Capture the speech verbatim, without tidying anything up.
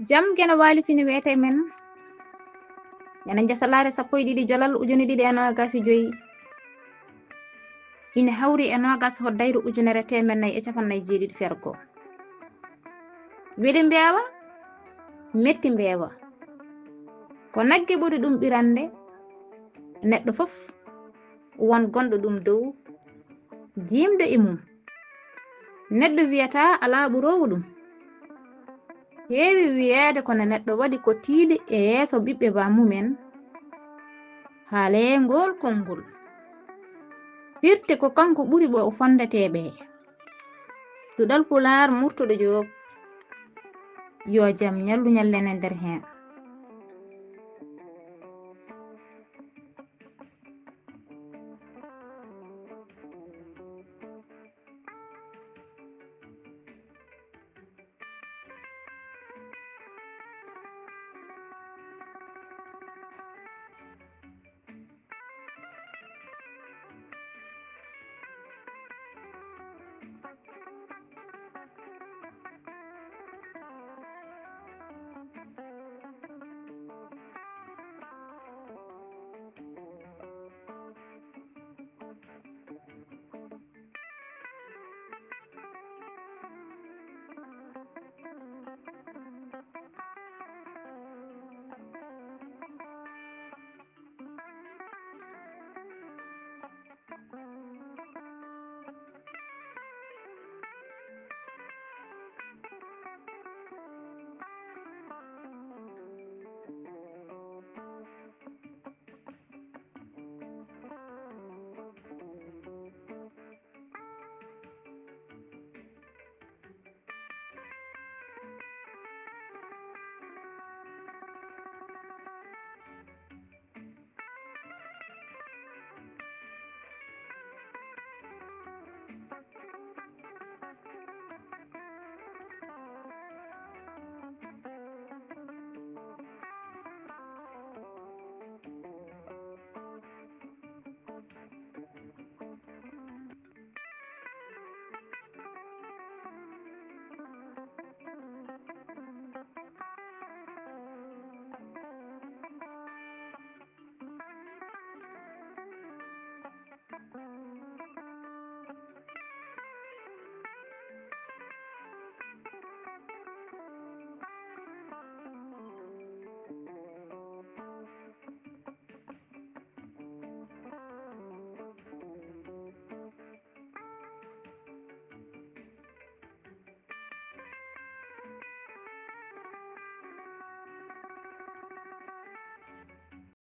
Jam geno waali fini weete men. Ene njasalaare sappo e ɗiɗi jolal ujune ɗiɗi e noogas e joyi. Ine hawri e noogas hoddayru ujunere teemedde nayi e cappanɗe nayi e jeeɗiɗi fergo. Weli mbeewa, metti mbeewa. Ko nagge ɓuri ɗum ɓirande, neɗɗo fof won gonɗo ɗum dow, jiimɗo e mum. Neɗɗo wiyata alaa ɓuroowo ɗum. Heewi wiyeede kono neɗɗo waɗi ko tiiɗi e yeeso ɓiɓɓe baamumen. Haalee ngool konngol. Firti ko kanko ɓuri ɓo o fonndeteeɓe. Duɗal Pulaar, Murtuɗo Joob. Yo jam ñallu ñallen e nder heen.